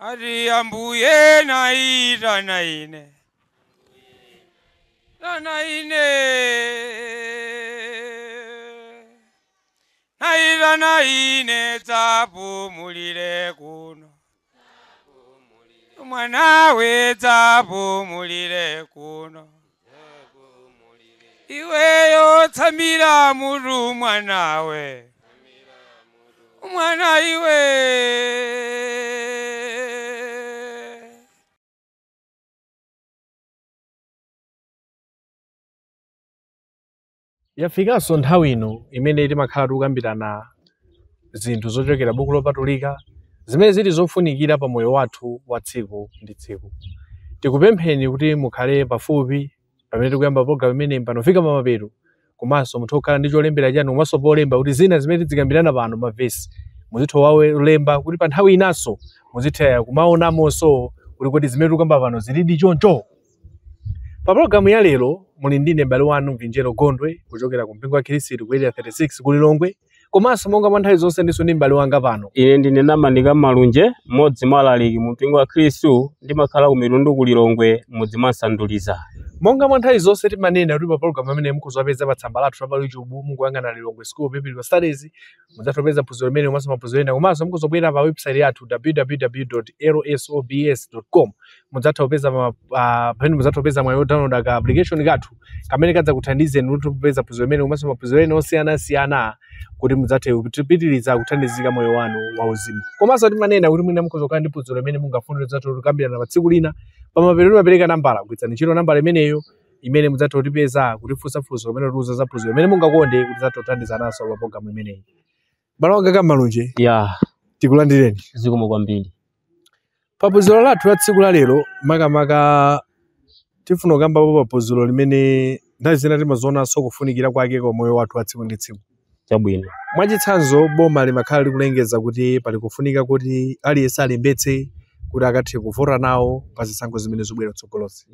Ati ambuye naitana ine, tana ine, naitana ine, dzapumulire kuno mwanawe, dzapumulire kuno iweyo, tsamira mutu mwanawe, mwana iwe. Yafikanso nthawi ino imene timakhala tikukambirana zinthu zochokera buku lopatulika zimene zili zofunikira pa moyo wathu wa tsiku ndi tsiku. Tikupempheni kuti mukhale pafupi pamene tikuyamba program imeneyi pano fika pamapeto, komanso mutha kukhala ndi cholembera chanu komanso polemba, kuti zina zimene tizikambirana pano, mavesi muzitha kuwalemba kuti pa nthawi inanso muzitha kumaonamonso kuti kodi zimene tikukamba pano zilidi choncho. Pa pologalamu ya lero muli ndine m'bale wanu Mvinjero Gondwe kuchokera ku mpingo wa Khristu ku Area 36 ku Lilongwe, komanso monga mwa nthawi zonse ndinso ndi m'bale wanga pano. Ine ndine Namanika Malunje, mmodzi mwa alaliki mu mpingo wa Khristu. Ndimakhala ku Mitundu ku Lilongwe, m'mudzi mwa Nsanduliza. Monga mwa nthawi zonse timanena kuti pa pologalamu amene mukuzapeza pa tsamba lathu la pa YouTube, mungoyang'ana Lilongwe School of Biblical Studies, mudzatha kupeza phunziro limene komanso maphunziro ena. Komanso mukuzobwera pa website yathu www.lsobs.com, mudzatha kupeza pamene mudzatha kupeza mwayi wodownload ka application kathu kamene kadzakuthandizeni kuti kupeza phunziro limene komanso maphunziro ena osiyanasiyana, kuti mudzathe kupitiriza kuthandizika moyo wanu wauzimu. Komanso timanena kuti mwina mukhoza kukhala ndi phunziro limene mungafune kudzatha kukambirana pa tsiku lina. Pamapeto timapereka nambala, gwiritsani ntchito nambala imeneyo imene mudzatha kutipeza, kutifunsa funso kapena kutiuza za phunziro imene mungakonde, kuti tidzathe kuthandizananso pa pologalamu imeneyi. M'bale wanga Kamalunje, Ya. tikulandireni. Zikomo kwambiri. Pa phunziro lathu la tsiku la lero, makamaka tifuna kukambapo pa phunziro limene nthawi zina timazionanso kufunikira kwake kwa moyo wathu wa tsiku ndi tsiku. Chabwino. Mwachitsanzo, boma limakhala likulengeza kuti pali kufunika kuti aliyense alembetse kuti akathe kuvota nawo pa zisankho zimene zikubwera kutsogolozi.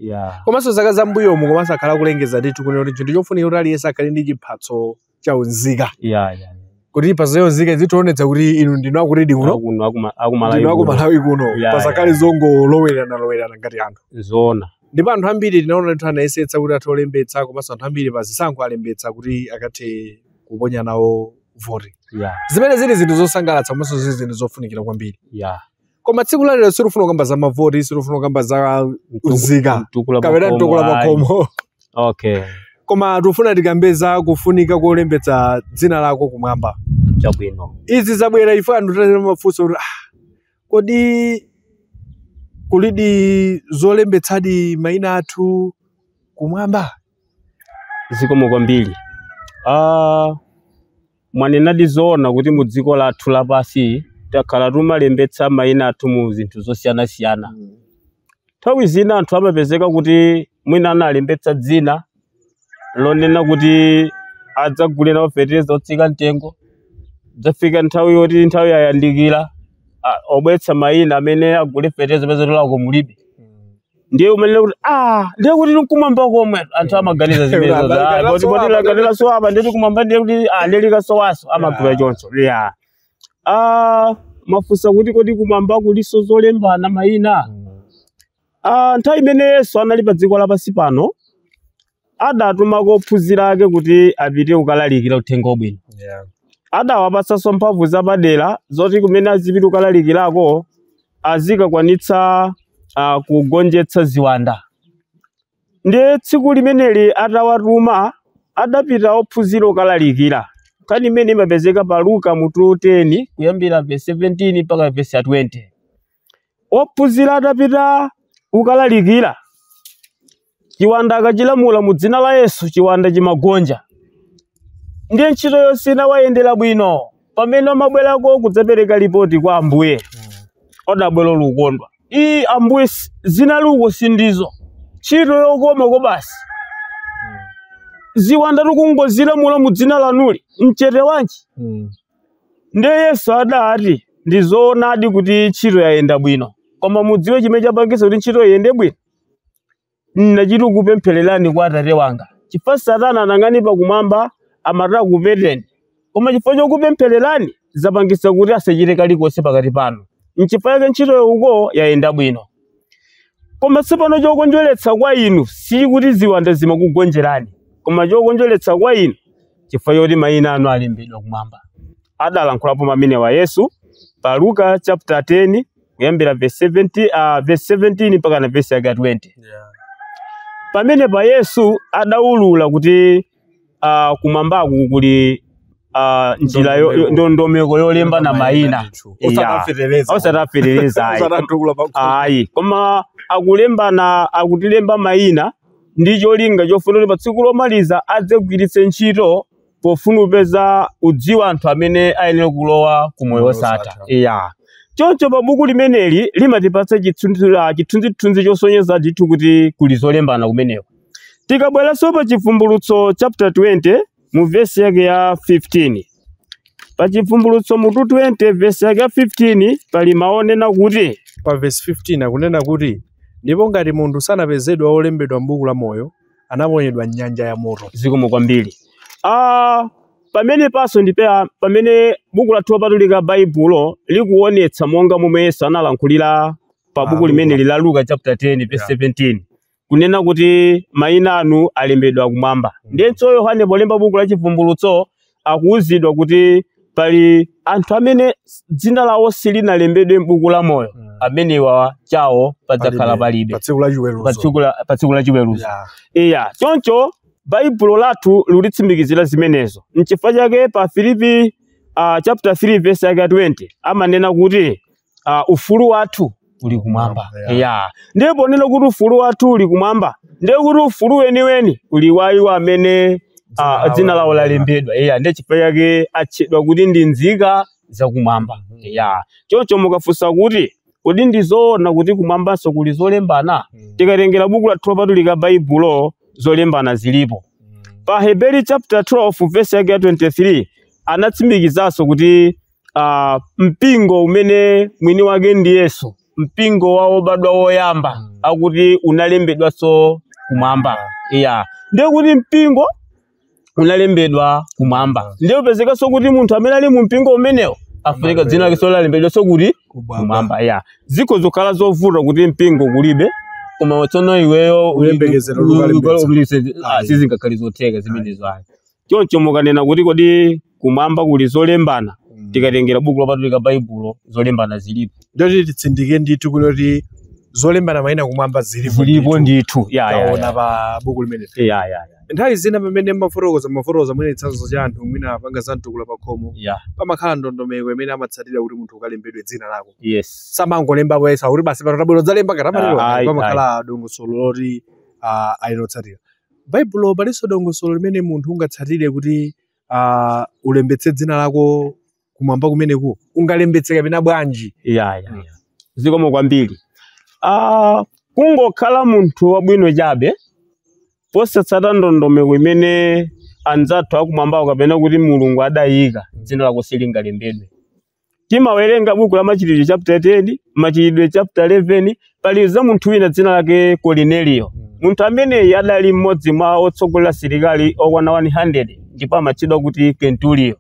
Komanso zaka zam'mbuyomu komanso akhala akulengeza ndithu kunena kuti chinthu chofunika kuti aliyense akhale ndi chiphatso cha unzika, ya ya kuti chiphatso cha unzika zitoonetsa kuti inu ndinu akutidi kuno, Akuno, akumalawi ndinu kuno. akumalawi kuno, pasakhale zongolowerana lowerana ngati anthu. Zoona. Ndipo anthu ambiri tinaona ndithu anayesetsa kuti athe olembetsa, komanso anthu ambiri pa zisankho alembetsa kuti akathe kuponya nawo voti, zimene zili zinthu zosangalatsa komanso zili zinthu zofunikira kwambiri. Koma tsiku la lero sitifuna kukamba za mavoti, sitifuna kukamba za unzika Mtukula kapena pakhomo, mtukula ayi. pakhomo, koma tifuna tikambe za kufunika kolembetsa dzina lako kumwamba. Chabwino. Izi zabwera ife anthu tazira mafunso kuti kodi kulidi zolembetsadi mayina athu kumwamba? Zikomo kwambiri. Mwanenadi zoona kuti mu dziko lathu lapasi takhala tumalembetsa mayina athu mu zinthu zosiyanasiyana. Nthawi zina anthu amapezeka kuti mwina analembetsa dzina lonena kuti adzagule nawo fetereza otsika mtengo. Dzafika nthawi yoti nthawi yayandikira, obwetsa mayina amene agule fetereza peza tolako mulibe. Ndiye umanena kuti ndiye kuti nkumwamba komwe anthu amaganiza zimenezo. Poti apa ndiye kumwamba, ndiye kuti ndiye likasowaso amagula choncho. Yeah. Mafunsa kuti kodi kumwamba kuliso zolembana mayina? Nthawi imene Yesu anali pa dziko lapansi pano, adatumako ophunzira ake kuti apite kukalalikira uthenga wabwino. Adawapatsanso mphamvu zapadera zoti kumene azipita kukalalikirako azikakwanitsa kugonjetsa ziwanda. Ndiye tsiku limeneli atawatuma, adapita ophunzira kukalalikira. Nkhani imene imapezeka pa Luka mutu 10 kuyambira verse 17 mpaka verse 20. Ophunzira atapita kukalalikira, chiwanda akachilamula mu dzina la Yesu, chiwanda chimagonja. Ndiye ntchito yonse inawayendera bwino. Pamene amabwerako kudzapereka ripoti kwa Ambuye, odabwera lukondwa. Ii Ambuye, zina luko sindizo ntchito yokoma kobasi, ziwanda tikungozilamula mu dzina lanuli, mchete wanji? Ndiye Yesu adati ndi zoonadi kuti ntchito yayenda bwino, koma mudziwe chimene chapangitsa kuti ntchito iyende bwino. Nnachita kupemphererani kwa Atate wanga, chifukwa Satana anang'anipa kumwamba amati akupeteni, koma chifukwa chokupemphererani zapangitsa kuti asachite kalikonse pakati panu. Nchifukwa chake ntchitoyo uko yayenda bwino. Koma tsopano chokondweretsa kwa inu sikuti ziwanda zimakugonjerani, koma chokondweretsa kwa inu chifukwa choti mayina anu alembedwa kumwamba. Adalankhulapo mamene wa Yesu pa Luka chapter 10 kuyambira verse 70, verse 17 mpaka na verse yake 20. Pamene pa Yesu adawulula kuti kumwambaku kuli njira ndondomeko yolembana mayina, osatafetereza ayi, koma akulembana, akutilemba mayina ndi cholinga chofuna kuti pa tsiku lomaliza adzagwiritse ntchito pofuna kupeza udziwa anthu amene ayenera kulowa ku moyo wosatha. Iya, choncho pa buku limeneli limatipatsa chithunzithunzi chosonyeza ndithu kuti kuli zolembana kumeneko. Tikabweranso pa Chivumbulutso chapter 20 mu verse yake ya 15. Pa Chivumbulutso mutu 20 verse yake ya 15 pali maonena kuti pa verse 15 akunena kuti ndipo ngati munthu sanapezedwa wolembedwa m'buku la moyo anaponyedwa m'nyanja ya moto. Zikomo kwambiri. Pamene paso ndipeya pamene buku lathu lopatulika Baibulo likuonetsa monga momwe Yesu analankhulira pa buku limeneli la Luka chapter 10 verse 17 kunena kuti mayina anu alembedwa kumwamba. Ndiyenso Yohane polemba buku la Chivumbulutso akuwuzidwa kuti pali anthu amene dzina lawo silinalembedwe m'buku la moyo, amenewa chawo padzakhala palibe pa tsiku la chiweruzo. Iya, choncho Baibulo lathu lilitsimikizira zimenezo. Nchifukwa chake pa Filipi chapter 3 verse yake 20 amanena kuti ufulu wathu uli kumwamba. Iya, ndipo ponena kuti ufulu wathu uli kumwamba, ndiye kuti ufulu weniweni uli wa iwo amene dzina lawo lalembedwa. Iya, ndiye chifukwa chake atchedwa kuti ndi nzika zakumwamba. Iya, choncho mukafunsa kuti kodi ndizoona kuti kumwambanso kuli zolembana, tikatengera buku lathu lopatulika Baibulo zolembana zilipo. Pa Heberi chapter 12 verse yake 23 anatsimikizanso kuti mpingo umene mwini wake ndi Yesu, mpingo wa obadwa woyamba, akuti unalembedwanso kumwamba. Iya, ndiye kuti mpingo unalembedwa kumwamba, ndiye upezekanso kuti munthu amene ali mu mpingo umenewo afunika dzina lake lalembedwanso kuti kumwamba. Iya, zikho zokhala zovuta kuti mpingo kulibe, koma tsono iweyo sizingakhale zotheka zimenezo ayi. Choncho mukanena kuti kodi kumwamba kuli zolembana, tikatengera buku lopatulika Baibulo zolembana zilipo. Ndoti titsindike ndithu kuti zolembana mayina kumwamba zilipo ndithu. Taona pa buku limene. Nthawi zina pamene mafotokoza mwene chitsanzo cha anthu mwina apanga za mtukula pa khomo, pamakhala ndondomeko imene amatsatira kuti munthu ukalembedwe dzina lako. Samangolembapo yesa kuti basi pano tabwera udzalemba katamatero, pamakhala dongosolo loti ayinotsatira. Baibulo palinso dongosolo limene munthu ungatsatire kuti ulembetse dzina lako kumwamba kumeneku, ungalembetse kapena bwanji? Zikomo kwambiri. Kungokhala munthu wabwino chabe posatsata ndondomeko imene anzathu akumwambawo kapena kuti Mulungu adayika, dzina lako silingalembedwe. Timawerenga buku la Machitidwe chapter 10, Machitidwe chapter 11, pali za munthu wina dzina lake Korneliyo. Munthu ameneyi adali mmodzi mwa otsogolera asilikali okwana 100 ndipo amatchedwa kuti Kenturiyo.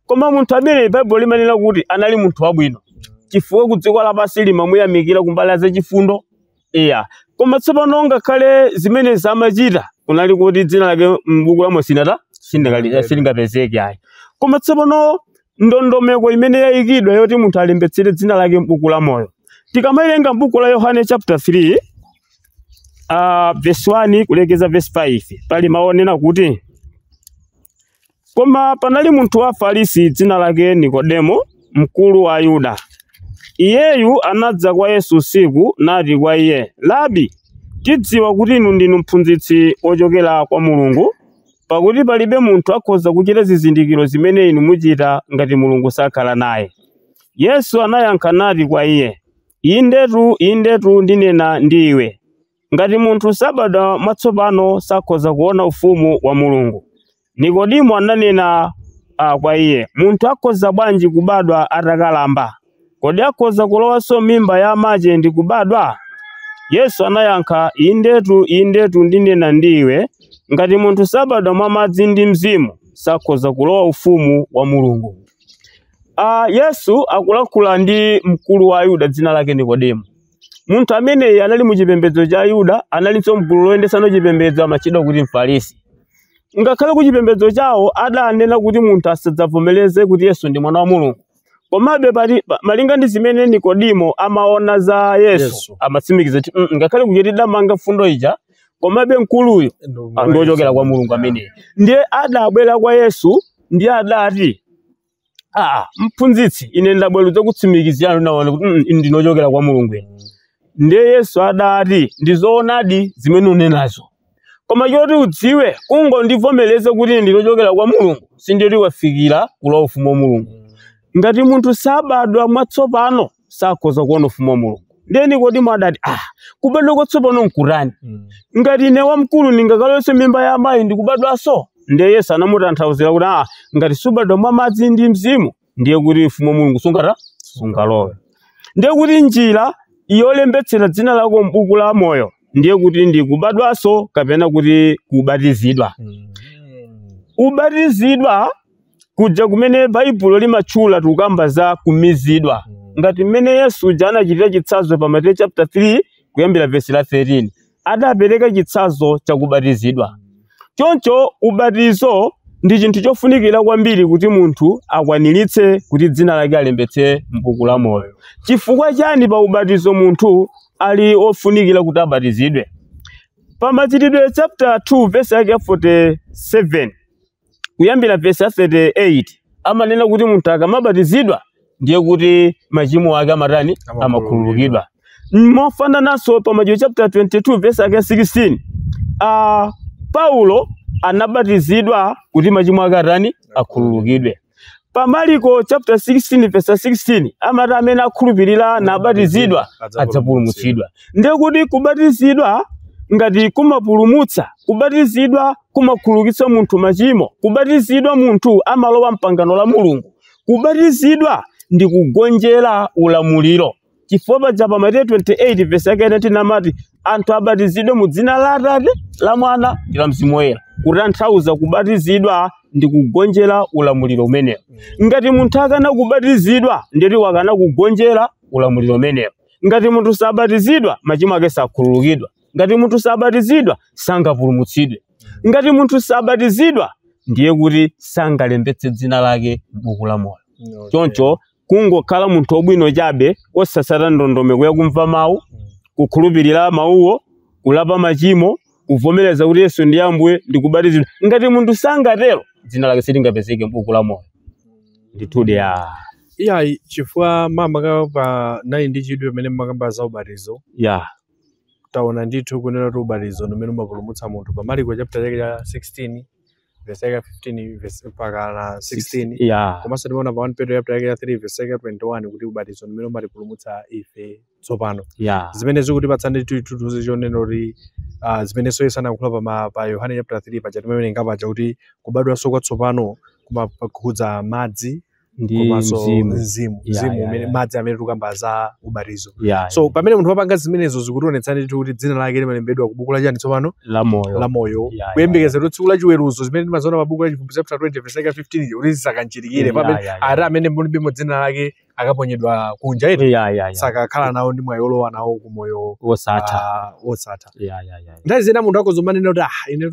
Koma munthu ameneyi Baibulo limanena kuti anali munthu wabwino, chifukwa ku dziko lapansi limamuyamikira kumbali zachifundo. Iya, koma tsopano ngakhale zimene zamachita kunali kuti dzina lake m'buku la Mose silingapezeke ayi. Koma tsopano ndondomeko imene yayikidwa yoti munthu alembetsere dzina lake m'buku la moyo, tikamawerenga m'buku la Yohane chapter 3 verse 1 kulekeza verse 5 pali maonena kuti koma panali munthu wa Farisi dzina lake Nikodemo, mkulu wa Yuda. Iyeyu anadza kwa Yesu usiku nati kwa iye, Labi, tidziwa kuti inu ndinu mphunzitsi wochokera kwa Mulungu, pakuti palibe munthu akhoza kuchita zizindikiro zimene inu muchita ngati Mulungu sakhala naye. Yesu anayankha nati kwa iye, Indetu, indetu ndinena ndi iwe, ngati munthu sabadwa mwatsopano sakhoza kuona ufumu wa Mulungu. Nikodimo ananena kwa iye, munthu akhoza bwanji kubadwa atakalamba? Kodi akhoza kulowanso mimba ya amache ndi kubadwa? Yesu anayankha, indetu, indetu ndinena ndi iwe, ngati munthu sabadwa mwa madzi ndi mzimu sakhoza kulowa ufumu wa Mulungu. Yesu akulankhula ndi mkulu wa Ayuda dzina lake Nikodemo. Munthu ameneyi anali mu chipembedzo cha Ayuda, analinso mgulu loyendetsano chipembedzo amatchedwa kuti Mfarisi. Ngakhale ku chipembedzo chawo adanena kuti munthu asadzavomereze kuti Yesu ndi mwana wa Mulungu. Komabe malinga ndi zimene Nikodimo amaona za Yesu, amatsimikiza kuti ngakhale kuti tidamanga fundo ija, komabe mkuluyu ndiochokera kwa Mulungu ameneyi. Ndiye adabwera kwa Yesu ndiye adati, mphunzitsi, ine ndabwera kudzakutsimikiza naone kuti ine ndinochokera kwa Mulungu ine. Ndiye Yesu adati, ndizoonadi zimene unenazo. Koma choti udziwe, kungondivomereze kuti ine ndinochokera kwa Mulungu, sindiyoti wafikira kulowa ufumu wa Mulungu. Ngati munthu sabadwa mwatsopano, sakhoza kuona ufumu wa Mulungu. Ndiye Nikodimo adati, kubadwa kwatsopano nkutani? Ngati ine wamkulu ndingakalowetse mimba ya amayi ndikubadwanso? Ndiye Yesu anamutanthauzira kuti ngati subadwa mwa madzi ndi mzimu, ndiye kuti ufumu wa Mulungu sungalowe. Ndiye kuti njira yolembetsera dzina lako m'buku la moyo, ndiye kuti ndi kubadwanso kapena kuti kubatizidwa. Ubatizidwa kuja kumene Baibulo limatchula tikukamba za kumizidwa. Ngati mmene Yesu uja anachitira chitsanzo pa Mateyu chapter 3 kuyambira verse la 13, adapereka chitsanzo chakubatizidwa. Choncho ubatizo ndi chinthu chofunikira kwambiri kuti munthu akwaniritse kuti dzina lake alembetse m'buku la moyo. Chifukwa chani pa ubatizo munthu ali ofunikira kuti abatizidwe? Pa Machitidwe chapter 2 verse yake 47 kuyambira verse ya 38 amanena kuti munthu akamabatizidwa ndiye kuti machimo ake amatani? Amakhululukidwa. Mofanananso pa Machitidwe chapter 22 verse yake 16, Paulo anabatizidwa kuti machimo ake atani? Akhululukidwe. Pa Mariko chapter 16 verse 16 amati amene akhulupirira nabatizidwa adzapulumutsidwa. Ndiye kuti kubatizidwa ngati kumapulumutsa, kubatizidwa kumakhululukitsa munthu machimo, kubatizidwa munthu amalowa mpangano la Mulungu, kubatizidwa ndi kugonjera ulamuliro. Chifukwa paja pa Mateyu 28 verse yake 19 amati anthu abatizidwe mu dzina la Atate, la Mwana ndi la Mzimu Woyera. Kutanthauza kubatizidwa ndi kugonjera ulamuliro umenewo. Ngati munthu akana kubatizidwa, ndiyoti wakana kugonjera ulamuliro umenewo. Ngati munthu sabatizidwa, machimo ake sakhululukidwa. Ngati munthu sabatizidwa, sangapulumutsidwe. Ngati munthu sabatizidwa, ndiye kuti sangalembetse dzina lake m'buku la moyo. Choncho kungokhala munthu wabwino chabe osatsata ndondomeko yakumva mawu, kukhulupirira mawuwo, kulapa machimo, kuvomereza kuti Yesu ndi Ambuye ndi kubatizidwa. Ngati munthu sangatero, dzina lake silingapezeke m'buku la moyo. Ndithudi ya. Iyayi, chifukwa mama pa nali ndi chidwi pamene mmakamba za ubatizo. Taona ndithu kunena kuti ubatizo ndi umene umapulumutsa munthu. Pa Mariko chapter chake cha 16 verse yake 15 verse mpaka na 16. Komanso timaona pa 1 Petro chapter yake ya 3 verse yake 21 kuti ubatizo ndi umene umatipulumutsa ife tsopano. Zimene zikutipatsa ndithu chithunzi chonena kuti zimenenso Yesu anayankhula pa Yohane chapter 3 paja timawerenga paja kuti kubadwanso kwatsopano kumakhudza madzi ndi mzimu umene madzi amene tikukamba za ubatizo. So pamene munthu wapanga zimenezo zikutionetsa ndithu kuti dzina lake limalembedwa ku buku la chani tsopano? La moyo. La moyo. Kuyembekeza kuti tsiku la chiweruzo zimene timaziona pa buku la Chivumbulutso chapter 20 verse 15 kuti zisakanchitikire pamene ati amene mulibemo dzina lake akaponyedwa kunja eti sakakhala nawo ndi mwayi olowa nawo ku moyo wosatha. Wosatha. Nthawi zina munthu akozomanena kuti ine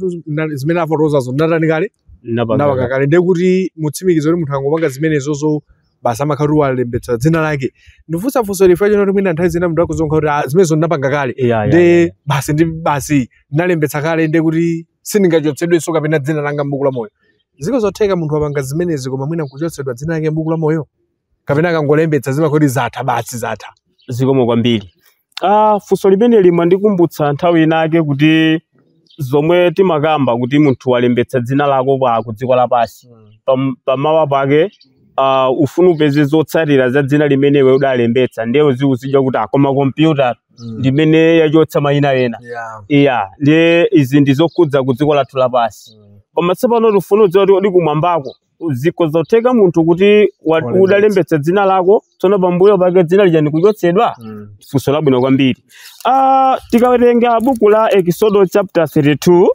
zimene afotokozazo ndatani kale? Ndapanga kale. Ndiye kuti mutsimikize kuti munthu angopanga zimenezozo basi amakhala kuti walembetsa dzina lake. Ndifunsafunso lifa chino kuti mwina nthawi zina munthu akozonkha kuti zimenezo ndinapanga kale, ndiye basi ndi basi ndinalembetsa kale, ndiye kuti sindingachotsedwenso kapena dzina langa m'buku la moyo. Ziko zotheka munthu apanga zimenezi koma mwina nkuchotsedwa dzina lake m'buku la moyo, kapena akangolembetsa zimakhala kuti zatha basi zatha. Zikomo kwambiri. Funso limene limandikumbutsa nthawi inake kuti zomwe timakamba kuti munthu walembetsa dzina lako pa ku dziko lapansi, pamawa pake ufuna upeze zotsatira za dzina limene iwe udalembetsa, ndiye uziuzidwa kuti koma kompyuta ndimene yachotsa mayina ena. Ndiye izi ndi zokhudza ku dziko lathu lapansi. Koma tsopano tifuna udziwa kuti kodi kumwambako zikho zotheka munthu kuti udalembetsa dzina lako tsono pambuyo pake dzina lija ndikuchotsedwa? Funso labwino kwambiri. Tikawerenga buku la Exodo chapter 32,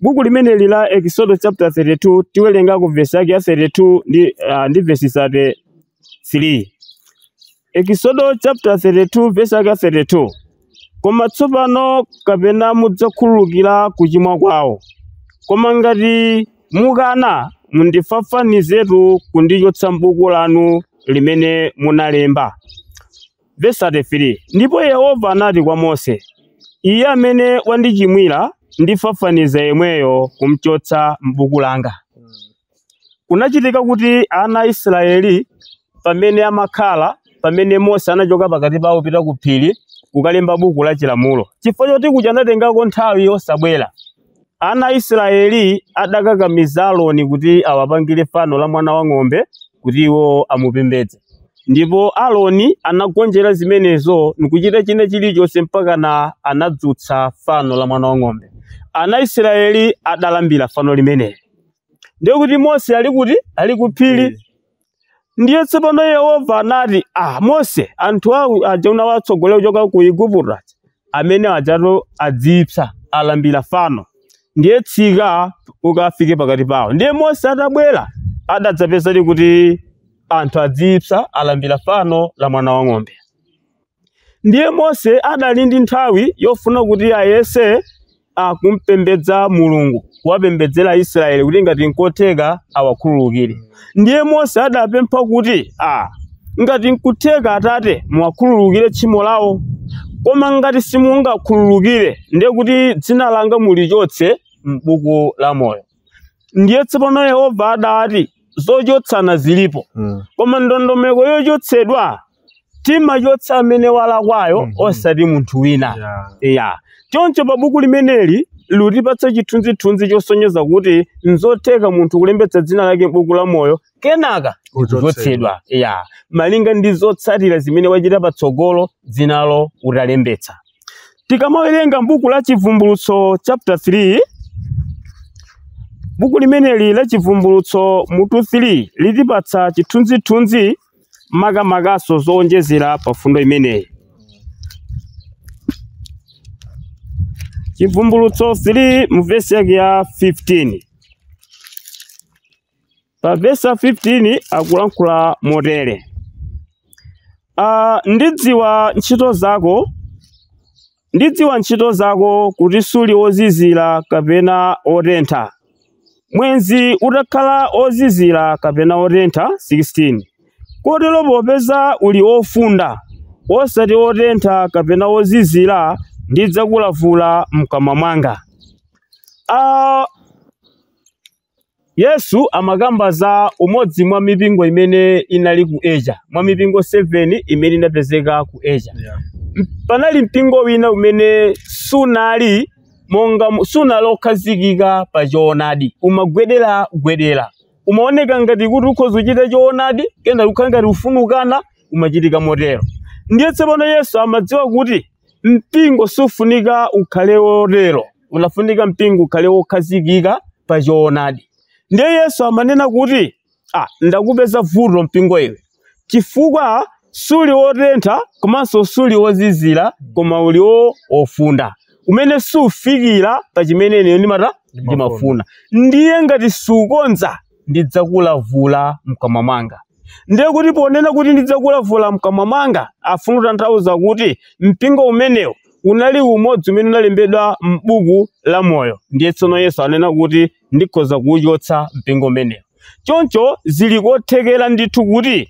buku limeneli la Exodo chapter 32 tiwerenga ku verse yake ya 32 ndi verse 3. Ekisodo chapter 32 verse yake 32. Koma tsopano kapena mudzakhululukira kuchimwa kwawo, koma ngati mukana mundifafanizetu kundichotsa m'buku lanu limene munalemba. Verse 33. Ndipo Yehova anati kwa Mose, iye amene wandichimwira ndifafaniza yemweyo kumchotsa m'buku langa. Kunachitika kuti ana a Israeli pamene amakhala, pamene Mose anachoka pakati pawo pita ku phiri kukalemba buku la chilamulo, chifukwa choti kuja anatengako nthawi yosabwera, ana a Israeli adakakamiza Aaroni kuti awapangire fano la mwana wang'ombe kuti iwo amupembedze. Ndipo Aaroni anagonjera zimenezo nikuchita china chilichonse mpaka na anadzutsa fano la mwana wang'ombe. Ana a Israeli adalambira fano limeneli. Ndiye kuti Mose ali kuti ali ku phiri. Ndiye tsopano Yehova anati, Mose, anthu awo aja unawatsogolera kuchoka ku Igupto aja, amene ajato adzipsa alambira fano, ndiye tsika ukafike pakati pawo. Ndiye Mose atabwera adadzapezadi kuti anthu adzipsa alambira fano la mwana wang'ombe. Ndiye Mose adali ndi nthawi yofuna kuti ayese akumpembedza Mulungu, kuwapembedzera Israeli kuti ngati nkotheka awakhululukire. Ndiye Mose adapempha kuti ngati nkutheka Atate muwakhululukire tchimo lawo, koma ngati simungakhululukire ndiye kuti dzina langa mulichotse m'buku la moyo. Ndiye tsopano Yehova adati zochotsana zilipo, koma ndondomeko yochotsedwa timachotsa amene walakwayo osati munthu wina. Yeah. Choncho pa buku limeneli lutipatsa chithunzithunzi chosonyeza kuti nzotheka munthu kulembetsa dzina lake m'buku la moyo kenaka kuchotsedwa. Yeah. Malinga ndi zotsatira zimene wachita patsogolo dzinalo utalembetsa. Tikamawerenga m'buku la Chivumbulutso chapter 3, buku limeneli la Chivumbulutso mutu 3 litipatsa chithunzithunzi makamakaso zowonjezera pa fundo imeneyi. Chivumbulutso 3 mu vesi yake ya 15. Pa vesi ya 15 akulankhula motere. Ndidziwa ntchito zako, ndidziwa ntchito zako kuti suli ozizira kapena otentha. Mwenzi utakhala ozizira kapena otentha. 16. Kotero popeza uli ofunda, osati otentha kapena ozizira, ndidzakulavula mkamwa mwanga. Yesu amakamba za umodzi mwa mipingo imene inali ku Asia, mwa mipingo 7 imene inapezeka ku Asia. Panali mpingo wina umene sunali monga sunali okhazikika pa choonadi, umagwedera gwedera, umaoneka ngati kuti ukhoza kuchita choonadi kena kukhala ngati ufunukana, umachitika motero. Ndiye tsopano Yesu amadziwa kuti mpingo sufunika ukhale wotero, unafunika mpingo ukhale wokhazikika pa choonadi. Ndiye Yesu amanena kuti ndakupeza vuto mpingo iwe, chifukwa suli wotentha komanso suli wozizira, koma uli wofunda, umene sufikira pa chimene ine ndimafuna. Ndiye ngati sukonza ndidzakulavula mkamwa mwanga. Ndiye kuti ponena kuti ndidzakulavula mkamwa mwanga, afuna kutanthauza kuti mpingo umenewo unali umodzi umene unalembedwa m'buku la moyo. Ndiye tsono Yesu anena kuti ndikhoza kuwuchotsa mpingo umenewo. Choncho zili kothekera ndithu kuti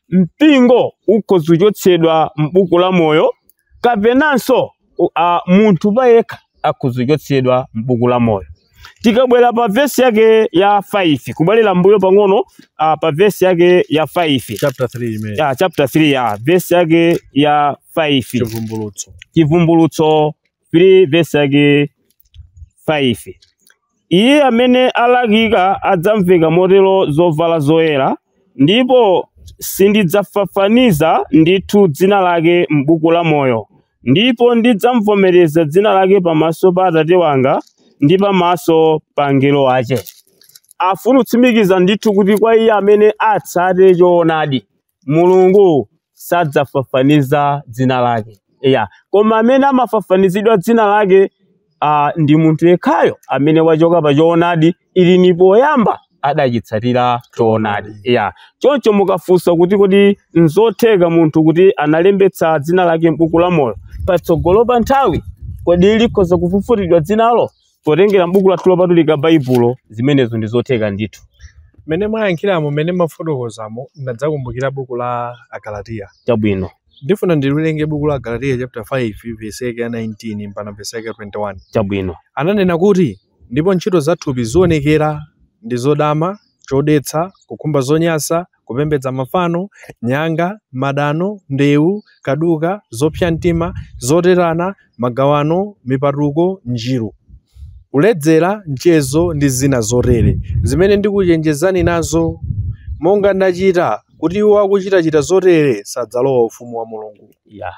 mpingo ukhoza kuchotsedwa m'buku la moyo, kapenanso munthu payekha akhoza kuchotsedwa m'buku la moyo. Tikabwera pa vesi yake ya 5, kubwerera mbuyo pang'ono, pa vesi yake ya 5. Chapter 3 imene. Chapter 3 ya vesi yake ya 5. Chivumbulutso. Chivumbulutso 3 vesi yake 5. Iye amene alakika adzamveka motero zovala zoyera, ndipo sindidzafafaniza ndithu dzina lake m'buku la moyo, ndipo ndidzamvomereza dzina lake pamaso pa Atate wanga ndi pamaso pa angelo ache. Afuna kutsimikiza ndithu kuti kwa iye amene atsate choonadi, Mulungu sadzafafaniza dzina lake. Koma amene amafafanizidwa dzina lake ndi munthu yekhayo amene wachoka pa choonadi, ili ni poyamba adachitsatira choonadi. Ya, choncho mukafunsa kuti kodi nzotheka munthu kuti analembetsa dzina lake m'buku la moyo patsogolo pa nthawi, kodi likhoza kufufutidwa dzinalo potengera m'buku lathu lopatulika Baibulo? Zimenezo ndi zotheka ndithu. Mmene mwayankhiramo, mmene mafotokozamo, ndadzakumbukira buku la Agalatiya. Chabwino. Ndifuna ndililenge buku la Galatiya chapter 5 verse yake ya 19 mpaka verse yake ya 21. Chabwino. Ananena kuti ndipo ntchito za thupi zionekera ndi zodama, chodetsa, kukhumba zonyansa, kupembedza mafano, nyanga, madano, ndewu, kaduka, zopsa mtima, zoterana, magawano, mipatuko, njiru, kuledzera, mchezo ndi zina zotere, zimene ndikuchenjezani nazo, monga ndachita, kuti iwo akuchitachita zotere sadzalowa ufumu wa Mulungu. Ya.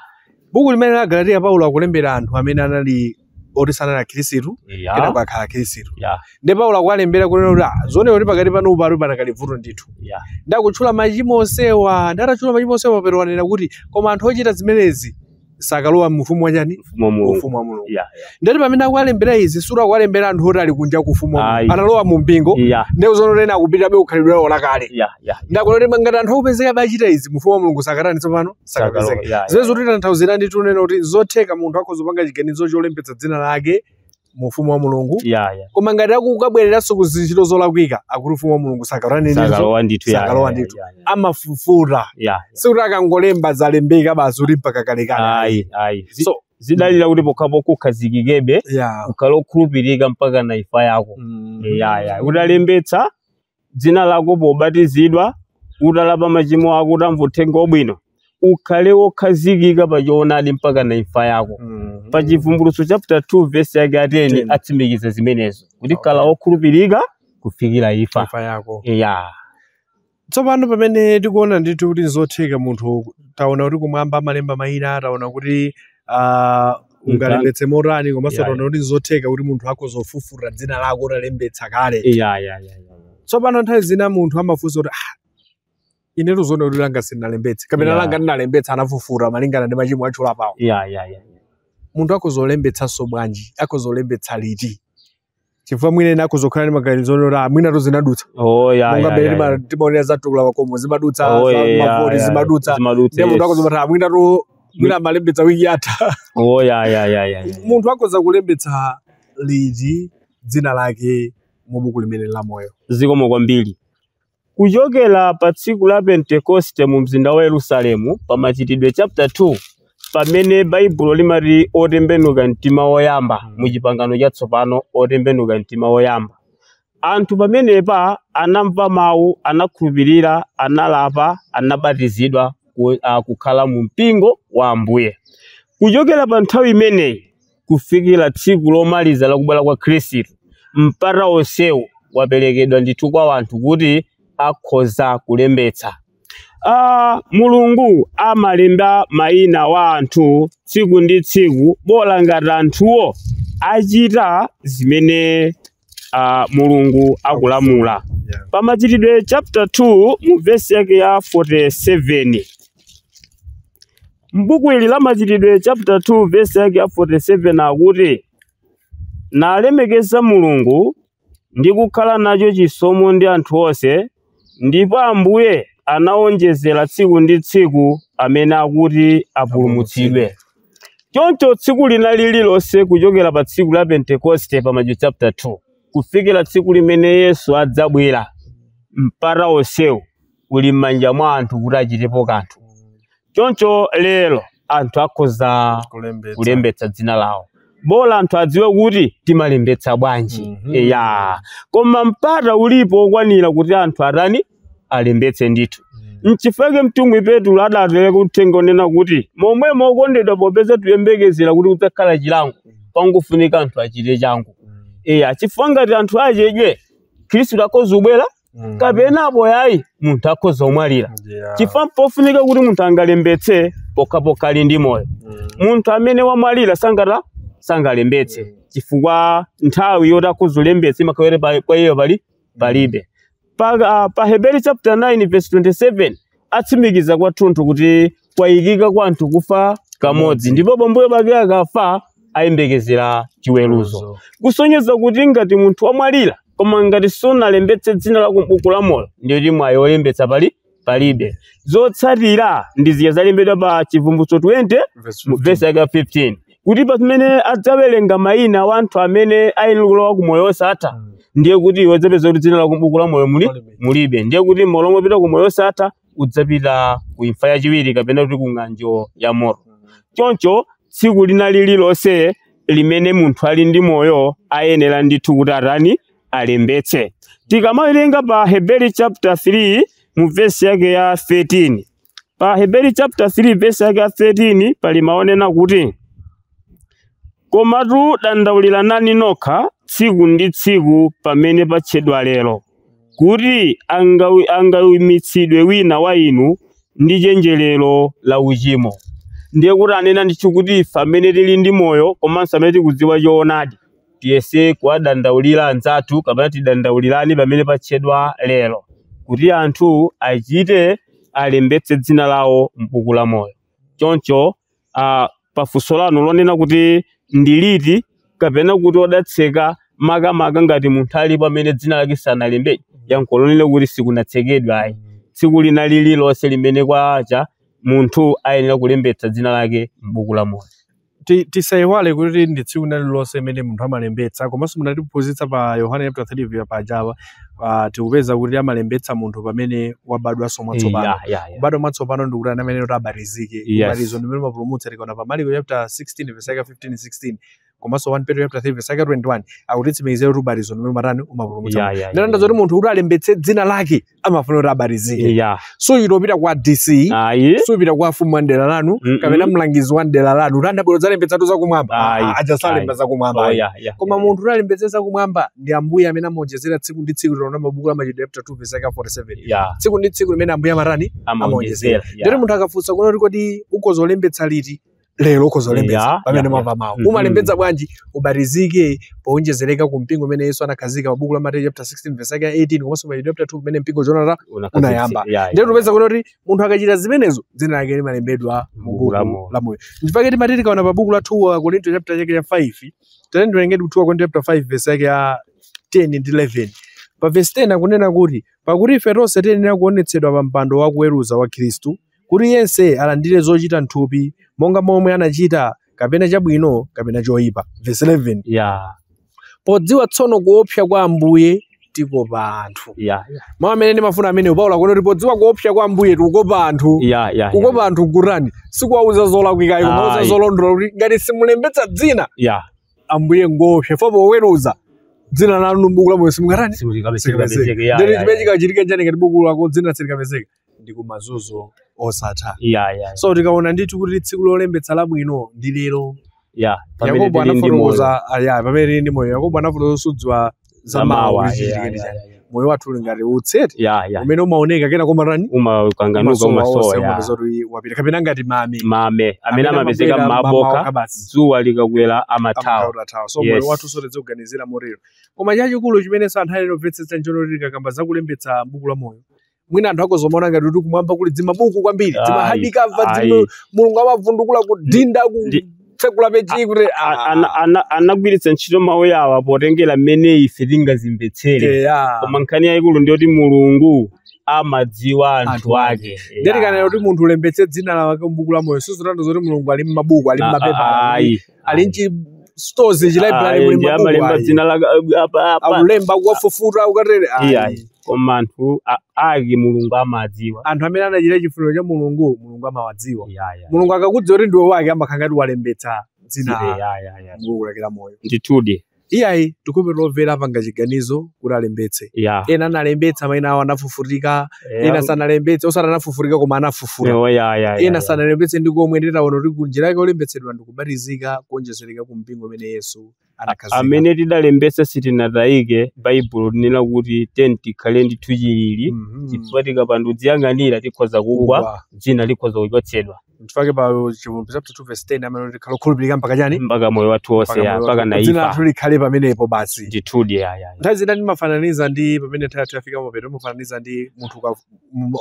Buku limene la Galatiya, Paulo akulembera anthu amene anali oti sanali akhristu, kenako akhala akhristu. Ya. Ndi Paulo akuwalembera kunena kuti zooneka kuti pakati panu pali panakali vuto ndithu. Ya. Ndakutchula machimo onsewa, ndatachula machimo onsewa, pero wanena kuti koma anthu ochita zimenezi sakalowa mu ufumu wachani? Ufumu wa Mulungu. Ufumu wa Mulungu. Ya. Ndati pamene akuwalembera izi, sura akuwalembera anthu oti ali kunja ku ufumu wa Mulungu, Ayi. analowa mu mpingo, Ya. ndi zoona ena akupitabe kukhalidwe lawo lakale. Ya. Ya. Ndakuona kuti ngati anthu akupezeka bachita izi, mu ufumu wa Mulungu sakatani tsopano? Sakapezeka. Ya. Zimene zotitanthauzira ndi tunena kuti zotheka munthu akhoza kupanga chiganizo cholembetsa dzina lake mu ufumu wa Mulungu, Ya. Ya. koma ngati akukabwereranso ku zintchito zolakwika, akuti ufumu wa Mulungu sakatani ndizo, Sakalowa ndithu. Ya. sakalowa Ya. ndithu. Ya. Ya. Amafufuta, Ya. sikuti akangolemba zalembeka basi kuti mpaka kalekale. Ayi, ayi. So Zidalira kuti pokhapo kukhazikikebe, ya ukhale okhulupirika mpaka na imfa yako. Ya, ya. Utalembetsa dzina lako pobatizidwa, utalapa machimo ako, utamva uthenga wabwino, ukhale wokhazikika pa choonadi mpaka na imfa yako. Pa Chivumbulutso chapter 2 verse yake ya 10 10. atsimikiza zimenezo kuti Okay. khala wokhulupirika kufikira imfa. Imfa yako. Ya. Tsopano pamene tikuona ndithu kuti zotheka munthu, taona kuti kumwamba amalemba mayina, taona kuti ungalembetse motani, komanso taona kuti zotheka kuti munthu akhoza kufufuta dzina lako utalembetsa kale. Ya, ya, ya, ya. Tsopano nthawi zina munthu amafunsa kuti inetu zoona kuti langa sindinalembetse, kapena langa ndinalembetsa anafufuta malingana ndi machimo atchulapawo. Ya, ya, ya. Munthu akhoza kulembetsanso bwanji? Akhoza kulembetsa liti? Chifukwa mwina ena akhoza kukhala ndi maganizo oti mwina zinadutsa. Oh, ya, Monga ya, mmene ya, ya. timaonera za tukula pakomo zimadutsa, Oh, za ya, mavoti ya, zimadutsa. Zimadutsa. Ndiye munthu Yes. akhoza kuti mwina tu mwina amalembetsa wiki yatha. Oh, ya, ya, ya, ya, ya. Munthu akhoza kulembetsa liti dzina lake mu buku limene la moyo? Zikomo kwambiri. Kuchokera pa tsiku la Pentekoste mu mzinda wa Yerusalemu, pa Machitidwe chapter 2, pamene Baibulo limati otembenuka mtima woyamba mu Chipangano Chatsopano, otembenuka mtima woyamba. Anthu pamenepa anamva mawu, anakhulupirira, analapa, anabatizidwa kukhala mu mpingo wa Ambuye. Kuchokera pa nthawi imeneyi kufikira tsiku lomaliza lakubwera kwa Khristu, mpata onsewu waperekedwa ndithu kwa anthu kuti akhoza kulembetsa. Mulungu amalemba mayina wa anthu tsiku ndi tsiku, bola ngati anthuwo achita zimene Mulungu akulamula. Pa Machitidwe chapter 2 mu verse yake ya 47. M'buku ili la Machitidwe chapter 2 verse yake ya 47 akuti, nalemekeza Mulungu ndi kukhala nacho chisomo ndi anthu onse, ndipo Ambuye anawonjezera tsiku ndi tsiku amene akuti apulumutsidwe. Choncho tsiku lina lililonse kuchokera pa tsiku la Pentekoste pa Machitidwe chapter 2 kufikira tsiku limene Yesu adzabwera, mpata onsewu uli m'manja mwa anthu kuti achitepo kanthu. Choncho lero anthu akhoza kulembetsa dzina lawo, bola anthu adziwe kuti timalembetsa bwanji. Ya, koma mpata ulipo okwanira kuti anthu atani, alembetse ndithu. Nchifukwa mtumwi Petro adapereka uthenga onena kuti momwemo okondedwa, popeza tuyembekezera kuti kudzakhala chilango, pangofunika anthu achite changu. Eya, chifukwa ngati anthu achedwe, Khristu akhoza kubwera, kapena apo yayi munthu akhoza kumwalira. Chifukwa pofunika kuti munthu angalembetse pokhapokha ali ndi moyo. Munthu amene wamwalira sangalembetse, chifukwa nthawi yoti akhoza kulembetsa imakhala kwa iye palibe. Pa Hebrew chapter 9 verse 27 atsimikiza kwathunthu kuti kwayikika kwa anthu kufa kamodzi, ndipo pambuyo pake akafa ayembekezera chiweruzo. Kusonyeza kuti ngati munthu wamwalira Koma ngati sunalembetse dzina lako m'buku la moyo, ndiye kuti mwayi wolembetsa palibe. Zotsatira ndi zija zalembedwa pa Chivumbulutso 20 verse yake 15, kuti pamene adzawerenga mayina wa anthu amene ayenera kulowa ku moyo wosatha, ndiye kuti iwe udzapeza kuti dzina lako m'buku la moyo mulibe. Ndiye kuti m'malo mopita ku moyo wosatha udzapita ku imfa yachiwiri kapena kuti ku ng'anjo ya moto. Choncho tsiku lina lililonse limene munthu ali ndi moyo ayenera ndithu kuti atani, alembetse. Tikamawerenga pa Heberi chapter 3 mu verse yake ya 13, pa Heberi chapter 3 verse yake ya 13 pali maonena kuti, komatu dandauliranani nokha tsiku ndi tsiku pamene patchedwa lero, kuti angawimitsidwe wina wa inu ndi chenjerero la uchimo. Ndiye kuti anena ndithu kuti ife amene tili ndi moyo komanso amene tikudziwa choonadi tiyese kuwadandaulira anzathu kapena tidandaulirani pamene patchedwa lero, kuti anthu achite alembetse dzina lawo m'buku la moyo. Choncho pafunso lanu lonena kuti ndiliti kapena kuti odatseka makamaka ngati munthu alipo amene dzina lake sanalembe, yankho lonena kuti sikunatsekedwa ayi. Tsiku lina lililonse limene kwacha munthu ayenera kulembetsa dzina lake m'buku la moyo. Tisayiwale kuti ndi tsiku lililonse limene munthu amalembetsa. Komanso munatiphunzitsa pa Yohane chapter 3 pajapa, tikupeza kuti amalembetsa munthu pamene wabadwanso mwatsopano. Kubadwa mwatsopano ndikuti amene kuti abatizike. Ubatizo ndi umene umapulumutsa. Tikaona pa Marko chapter 16 verse yake 15 16 komanso 1 Petro chapter 3 verse yake 21 akutitsimikizira kuti ubatizo ndi umene umatani, umapulumutsa. Ndinanena zoti munthu kuti alembetse dzina lake amafuna kuti abatizike. So itopita kwa DC, supita kwa mfumu wa dera lanu kapena mlangizi wa dera lanu kuti andabwera dzalembetsatu zakumwamba, ajasalemba zakumwamba. Koma munthu kuti alembetse zakumwamba ndi Ambuye amene amaonjezera tsiku ndi tsiku. Tinaona mabuku la Machitidwe chapter 2 verse 47, tsiku ndi tsiku limene Ambuye amatani, amaonjezera. Ndiyoti munthu akafunsa kuti kodi ukhoza kulembetsa liti, lero ukhoza kulembetsa pamene mwamva mawu. Umalembetsa bwanji? Ubatizike powonjezereka ku mpingo umene Yesu anakhazika pa buku la Mateyu chapter 16 verse yake 18 komanso Machitidwe chapter 2 pamene mpingo Jonathan unayamba. Ndiye tupeza kuti munthu akachita zimenezo dzina lake limalembedwa mu buku la moyo. Ndipake timati tikaona pa buku la 2 Korinto chapter chake ya 5, tiyeni tiwerenge 2 Korinto chapter 5 verse yake ya 10 ndi 11. Pa verse 10 akunena kuti, pakuti ife tonse tiyenera kuonetsedwa pa mpando wa kuweruza wa Khristu, kuti yense alandire zochita m'thupi monga momwe anachita, kapena chabwino kapena choyipa. Verse 11, podziwa tsono kuopsa kwa Ambuye tikopa anthu. Mawu amene ndimafuna amene Paulo akuti podziwa kuopsa kwa Ambuye tikukopa anthu. Kukopa anthu kutani? Sikuwauza zolakwikayo, kumauza zolondola kuti ngati simulembetsa dzina Ambuye ngoopsa, fo poweruza dzina lanu m'buku la moyo simungatani, silikapezeka. Ndiye chimene chikachitika njani ngati buku lako dzina silikapezeka? Ndi kumazunzo osatha. So tikaona ndithu kuti tsiku lolembetsa labwino ndi lero. Yakobo anafotokoza pamene tili ndi moyo. Yakobo anafotokoza sudziwa za mawa kuti chichitike ndi chani. Moyo wathu uli ngati utsete umene umaoneka kena komatani, umakanganuka, umasowa, umapeza kuti wapita, kapena ngati mame mame amene amapezeka m'maboka, dzuwa likakwera amathawa. So moyo wathu sotedze kuganizira motero. Koma chachikulu chimene anthu ayenera kumvetsetsa nchonoti tikakamba zakulembetsa buku la moyo, mwina anthu akozomaona ngati kuti kumwamba kuli dzimabuku kwambiri, dzimahadikava, Mulungu amavundukula kudinda kutsekula peji kuti anagwiritsa ntchito mawu awa potengera mmene ife tingazimvetsere. Koma nkhani yayikulu ndiyoti Mulungu amadziwa anthu ake. Ndiye tikanena kuti munthu ulembetse dzina lake m'buku la moyo, sizotanthauza kuti Mulungu ali m'mabuku, ali m'mapepa, ali mchi stores, chi library muli mabuku, amalemba dzina lake apa akulemba kuwafufuta ukatere. Koma anthu ake Mulungu amadziwa. Anthu amene anachita chifuniro cha Mulungu, Mulungu amawadziwa. Mulungu akakudziwa kuti ndiwe wake, amakhala ngati walembetsa dzina m'buku lake la moyo. Ndithudi. Iyayi, tikupita omvera apanga chiganizo kuti alembetse. Ena analembetsa mayina awo anafufutika, ena sanalembetse, osati anafufutika koma anafufuta. Ena sanalembetse ndi komwe. Nditaona kuti kunjira yake olembetsedwa ndikubatizika kuonjezereka ku mpingo umene Yesu anakhazika. Amene tidalembetsa sitinatayike. Baibulo linena kuti teni tikhale ndithu chilili, chifukwa tikapanda kudziyang'anira tikhoza kugwa, dzina likhoza kuchotsedwa. Nchifake pa Chivumbulutso chapter 2 verse 10 amene tikhala okhulupirika mpaka chani? Mpaka moyo wathu wonse, ya, mpaka Dzina naifa. lathu likhale pamenepo basi. Ndithudi, ya, ya, ya. Nthawi zina ndimafananiza ndi pamene nthawi yathu yafika mapeto, ndimafananiza ndi munthu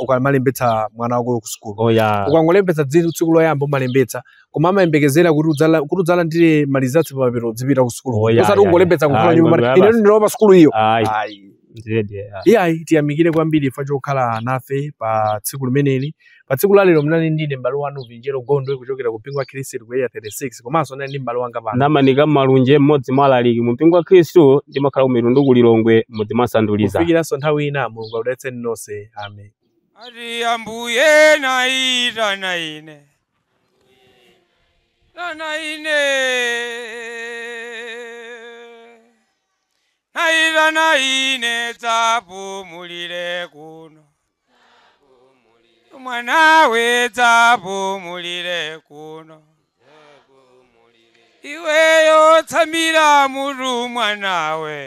ukamalembetsa mwana wako ku sukulu. Oh, ya. Ukangolembetsa dzina tsiku loyamba umalembetsa, koma amayembekezera kuti kuti udzalandire malizatsi pamapeto udzipita ku sukulu. Oh, ya, Osati ya, ungolembetsa ya. kukhala Ayi, nyumba ngondwe ine basi. ndilowa pa sukulu iyo. Ayi. Ayi. Ndithudi, ya. Iyayi, tiyamikire kwambiri ifa chokhala nafe pa tsiku limeneli. Pa tsiku lalero mnali ndine m'bale wanu Vinjero Gondwe kuchokera ku mpingo wa Khristu ku Area 36, komanso nali ndi m'bale wanga pano Namanika Malunje, mmodzi mwa alaliki mu mpingo wa Khristu, ndimakhala ku Mitundu ku Lilongwe, mudzi mwa Sanduliza. Kufikiranso nthawi ina, Mulungu akudalitseni nonse. Amen. Ati ambuye naitana ine, tana ine, naitana ine, dzapumulire kuno mwanawe, dzapumulire kuno iweyo, tsamira mutu mwanawe.